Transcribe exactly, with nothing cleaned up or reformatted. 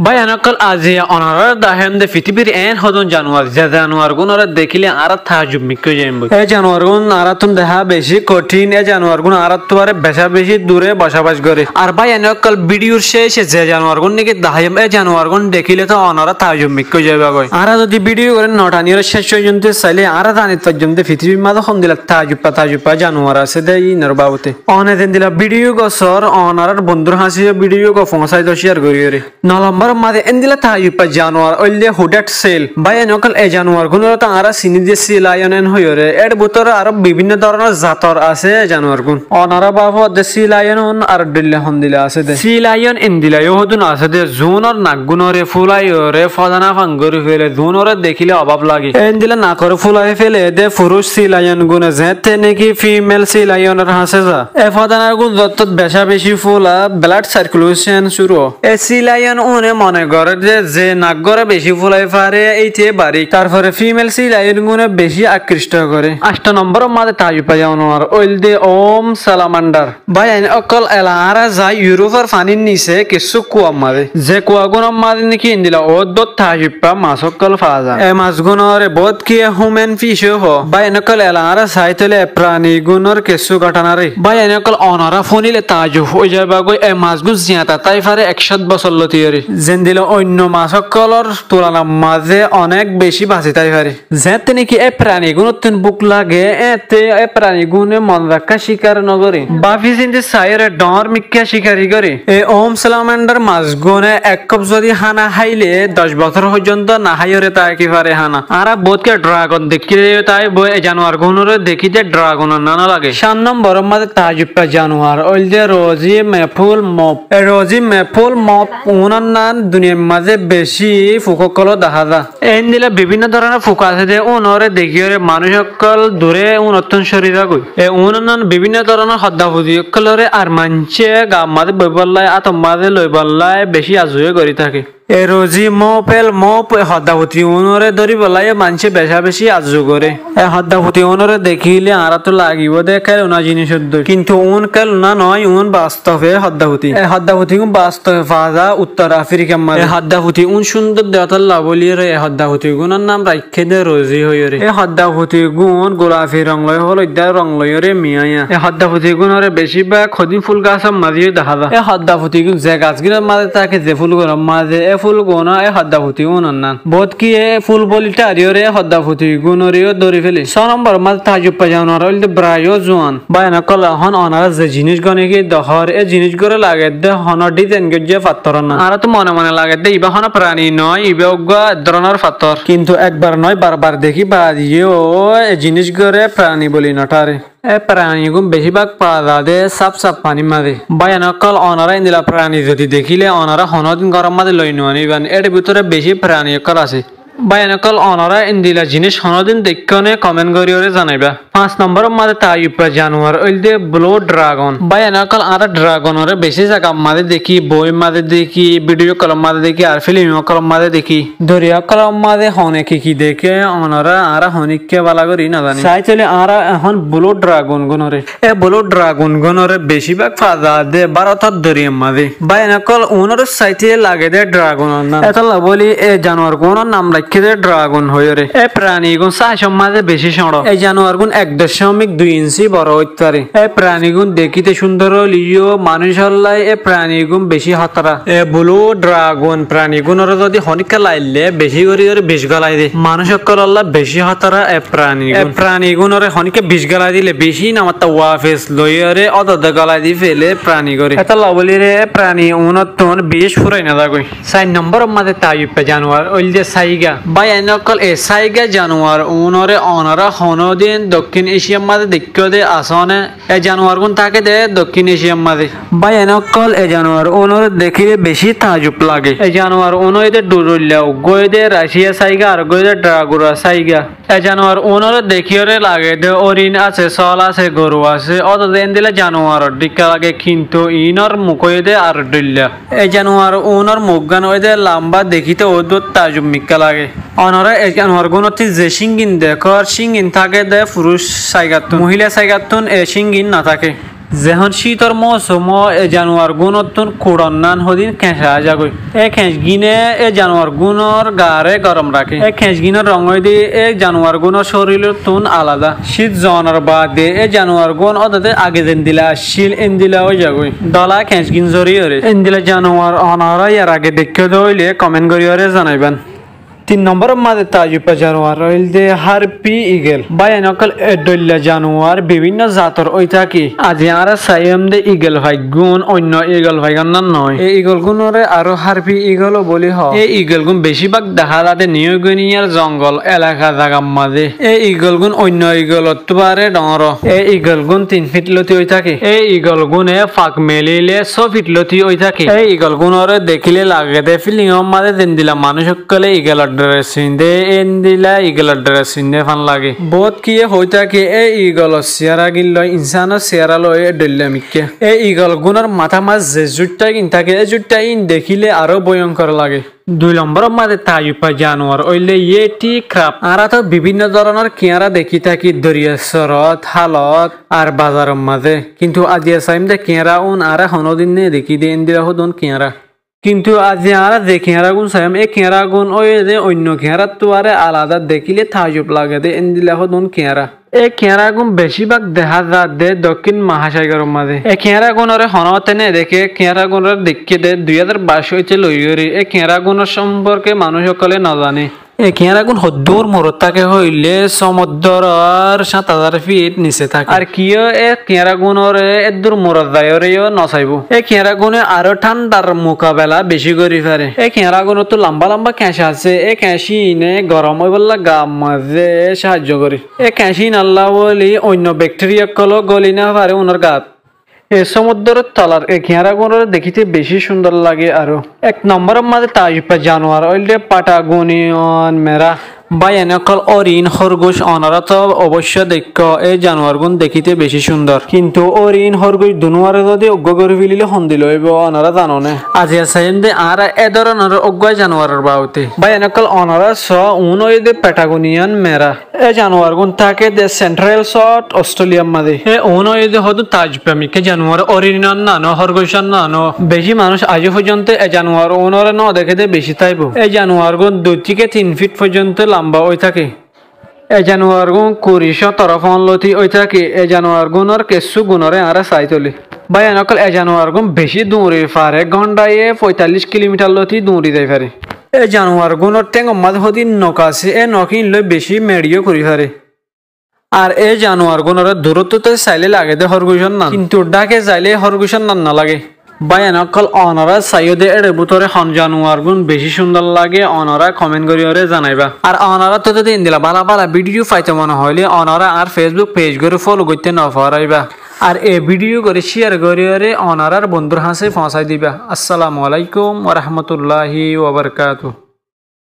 Báiyain ókkol, aijja onoráre daháiyum dé fitibir eén hodún januar, ze januargúnoré dekíle añára taajjub mikká ói zaiyum boi. É januargún añárattún dehá bicí kothín, é januargún añárattú aró becá-becí duré bocabac goré. Ar báiyain ókkol, bídiyur céce ze januargún néki daháiyum, é januargún dekíle toó onorá taajjub mikká ói zaibá goi. Añára zodi bídiyu goré no thaníyoré céc foijjonto sailé añára zani faijjum dé fitibir mazé hondila taajjubba taajjubba januar asé dé íinor babote. One zendila bídiyu gán sór, onorár bondúr hañsé yó bídiyu gán foóñsai do cíyar goríyoré. No lombóror mazé éndila taajjubba januar óilde hudát sél. Báiyain ókkol, e januargúnoré toó añára siní dé sí laiyón eén hoiyóre. Ér bútore aró bibínno dóronor zator asé e januargún. Onorá báfo dé sí laiyón un ar dhoilla hondila asé dé. Sí laiyón endila yó hodún asé dé, zuúnor nakgúnoré fúlaiyoré fódana fán gorí féle, zuúnoré dekíle obáf lage. Éndila nakoré fúlai féle dé furúc sí laiyón gúne, zeéñtte néki fímel sí laiyónor hañsé za. E fódanagún zottót becá-becí fúla, blood circulation cúru ó. E sí laiyón úne mone goré dé ze nakgóre bicí fúlai faré, éite barík. Tarfore fímel sí laiyón gúne bicí akkrictho goré. Añctho nombóror mazé taajjubba januar óilde oum salamandar. Báiyain ókkol, ela añára zai Iurófor fanír nise kessú kuar mazé. Ze kuagúnor mazé néki endila óddur taajjubba mas ókkol faa za. E masgúnoré boóut kiyé humen fíc ó hoó. Báiyain ókkol, ela añára saái tóile e pranigúnor kessú góthanáre. Báiyain ókkol, onorá fúnile taajjub ói zaibá goi, e masgún ziañta tái faré ek cót bosór lótiyoré. Zendila oinno mas ókkolor tulanar mazé onék bicí basi tái faré. Zeéñtte néki é pranigúnottún búk lage, éeñtte é pranigúne mon rakká cíkar nogoré. Báfi sintí saiyóre dhoóñr mikká cíkari goré. E oum salamandar masgúne ek kóp zodi hána háile doc bosór foijjonto naháiyoré táki faré hána. Añára boóut kiyé dhragon dekíle yó tái boi, e januargúnoré dekíte dhragonor nana lage. Cát nombóror mazé taajjubba januar óilde rozi mefúl mop. E rozi mefúl mop uúnor nan duniyair mazé bicí fuk ókkolót dahá za. Éndila bibínno dóronor fuk asé dé, únoré dekíyoré manúic ókkol duré únottún córi zagói. E únor nan bibínno dóronor hoddafuti ókkolóre ar maincé gaar mazé boibólla, átor mazé loibólla bicí azué gorí táke. E rozi mopel mop e hoddafuti únoré dóribolla yó maincé becá-becí azu goré. E hoddafuti únoré dekíle añáráttu lagibóu dé kéluna jinícor dóilla. Kintu ún kéluna noó, ún bastof e hoddafuti. E hoddafutigún bastofe faa za Uttor Afirikar mazé. E hoddafutigún cúndor dé ótolla bóliyoré e hoddafutigúnor nam raikké dé rozi hoiyóre. E hoddafutigún gulafi rong loi, holoidda rong loiyóre miyaiya. E hoddafutigúnoré bicí bák hodún fúl gasór mazé yó dahá za. E hoddafutigún ze gasgínor mazé táke, ze fúlgunór mazé, e fúlguná e hoddafutigúnor nan. Boóut kiyé fúl bóli tháriyoré e hoddafutigúnoré yó dóri féle. Só nombóror mazé taajjubba januar óilde brai ó zuan. Báiyain ókkol, ehón onorá ze jiníc gán néki dehór, é jiníc gán lagedde honó dhizain goijjé fattór nan. Añáráttu mone mone lagedde ibá honó prani noó, ibá uggúa ek dóronor fattór. Kintu ekbar noó, barbar dekí baade yó e jiníc gán prani bóli notháre. E pranigún bicí bák faa za dé sáf-sáf fanír mazé. Báiyain ókkol, onorá éndila prani zodi dekíle onorá honódin góror mazé loi noaníban, ér bútore bicí prani ókkol asé. Báiyain ókkol, onorá éndila jiníc honódin deikkó né komen goríyoré zanaibá. Fañs nombóror mazé taajjubba januar óilde blu dhragon. Báiyain ókkol, añára dhragonoré bicí zagar mazé dekí, boóir mazé dekí, bídiyu ókkolor mazé dekí, ar fílim ókkolor mazé dekí. Doriya ókkolor mazé hone ki ki deké, onorá añára honíkka bála gorí nozaní. Saái tóile añára ehón blu dhragon gúnoré. E blu dhragon gúnoré bicí bák faa za dé Bárotor doriyar mazé. Báiyain ókkol, únoré saité lage dé dhragonor nan. Étolla bóli e januar gúnor nam raikké dé dhragon hoiyóre. E pranigún sáicor mazé bicí cóñço. E januargún ek docómik dui inci boro óit faré. E pranigún dekíte cúndor óileyo manúicolla e pranigún bicí hótara. E blu dhragon pranigúnoré zodi honíkka laille bicí goríyoré bic gólai dé. Manúic ókkolólla bicí hótara e pranigún. E pranigúnoré honíkka bic gólai dile bicí namatta wafes loiyóre ódode gólai di féle pranigúre. Étolla bóliyóre e prani uúnottún bic fúrai nozagói. Sair nombóror mazé taajjubba januar óilde sáiga. Báiyain ókkol, e sáiga januar uúnoré onorá honódin Dokkín Eciyar mazé deikkó dé asóne? E januargún táke dé Dokkín Eciyar mazé. Báiyain ókkol, e januar uúnoré dekíle bicí taajjub lage. E januar uún óilde dhoilla, uggúa óilde Raciya sáiga, ar uggúa óilde Dragura sáiga. E januar uúnoré dekíyoré lage dé órin asé, sóol asé, goru asé, ódode éndila januaror dhíkka lage, kintu iínor muk óilde ar dhoilla. E januar uúnor mukgán óilde lambá, dekíte óddur taajjub mikká lage. Onorá e januargúnottú ze cíngin dekór, cíngin táke dé furuc sáigattún. Muhíla sáigattún e cíngin notáke. Zehón cítor mousumot e januargúnottún kuçon nan hodin keñc aái zagói. E keñcgíne e januargúnor gaaré gorom raké. E keñcgínor rong óilde e januargúnor córilottún alada. Cít zonor baade e januargún ódede age zendila accíl endila ói zagói. Dhola keñcgín zoriyoré. Endila januar onorá yar age deikkó de óile komen goriyoré zanaiban. Tin nombóror mazé taajjub fa januar óilde harpi igel. Báiyain ókkol, e dhoilla januar bibínno zator ói táke. Aijja añára saiyúm de igel faigún oinno igel faigún nan noó. E igelgúnoré aró harpi igel ó bóli hoó. E igelgún becíbak dehá za de Niu Gíniyar zongol elaka zagar mazé. E igelgún oinno igelottú baré dhoóñr. E igelgún tin fit lóti ói táke. E igelgúne fak melíle só fit lóti ói táke. E igelgúnoré dekíle lage de fílingor mazé zendila manúic ókkolé igelor dheres fiñdé, endila igelor dheres fiñdé fán lage. Bóut kiyé hoói táke e igelor siyáragin loi, insánor siyára loi e dhoilla mikká. E igelgúnor matá mazé ze zúiththagin táke, e zúiththagin dekíle aró bóiyonkor lage. Dui lombóror mazé taajjub fa januar óilde yeti krab. Añára toó bibínno dóronor kiáñra dekí táki, doriya sorot, hálot, ar bazaror mazé. Kintu aijja saiyúm de kiáñraún añára honódin né dekí de endila hodún kiáñra. Kintu aijja añára ze kiáñragún saiyúm, e kiáñragún óiye de oinno kiáñrattú baré alada, dekíle taajjub lage de endila hodún kiáñra. E kiáñragún becíbak dehá za de Dokkín Mahasáigaror mazé. E kiáñragúnoré honótte né deké, e kiáñragúnoré deikké de dui házar baic óite loiyóre. E kiáñragúnor sómporke manúic ókkolé nozané. E kiáñragún hoddúr murot táke hoilé, sómoddorór háñt házar fit nise táke. Ar kiyó e kiáñragúnoré eddúr murot zaiyóre yó nosaibóu. E kiáñragúne aró thándar mukabela bicí gorí fare. E kiáñragúnottú lamba lamba keñc asé, e keñc íine gorom óibolla gaar mazé saáijjo goré. E keñc íinolla bóli oinno bekthériya ókkoló góli nofaré unór gaat. E sómoddorór tolar e kiáñragúnoré dekíte bicí cúndor lage aró. Ek nombóror mazé taajjub fa januar óilde Patagonian mera. Báiyain ókkol, órin, hórgouc onorá toó oboiccó deikkó, e januargún dekíte bicí cúndor. Kintu órin, hórgouc dunúaré zodi uggúa gorí felíle hondila óibou onorá zanoné? Aijja saiyúm de añára e dóronor uggúa januaror baabute. Báiyain ókkol, onorá soó, uún óiye de Patagonian mera. E januargún táke de Central South Australia mazé. E uún óiye de hodún taajjub fa mikká januar, órin nano, hórgouc nano. Bicí manúic aijjó foijjonto e januar uúnoré nódeké de bicí táibou. E januargún dui tíke tin fit foijjonto lamba ói táke. E januargún kuri cótoro foón lóti ói táke. E januargúnor kessú gunoré añára saái toli. Báiyain ókkol, e januargún bicí duñri fare, góndhaye foitallic kilomithar lóti duñri zai fare. E januargúnor théngor mazé hodún nok asé, e nok íin loi bicí meçiyó gorí fare. Ar e januargúnoré duróttu sailé lage de hórgoucor nan, kintu dháke zailé hórgoucor nan nolage. Báiyain ókkol, onorá saiyó de éçe bútore hon januargún bicí cúndor lage, onorá komen goríyoré zanaiba. Ar onoráttu zodi endila bála bála bídiyo faito mone hoilé onorá añár Facebook page goré follow goitté noforáiba. Ar e bídiyo goré cíyar goríyoré onorár bondúr hañsé foóñsai diba. Assalamu alaikum warahmatulláhi wabarakátuhu.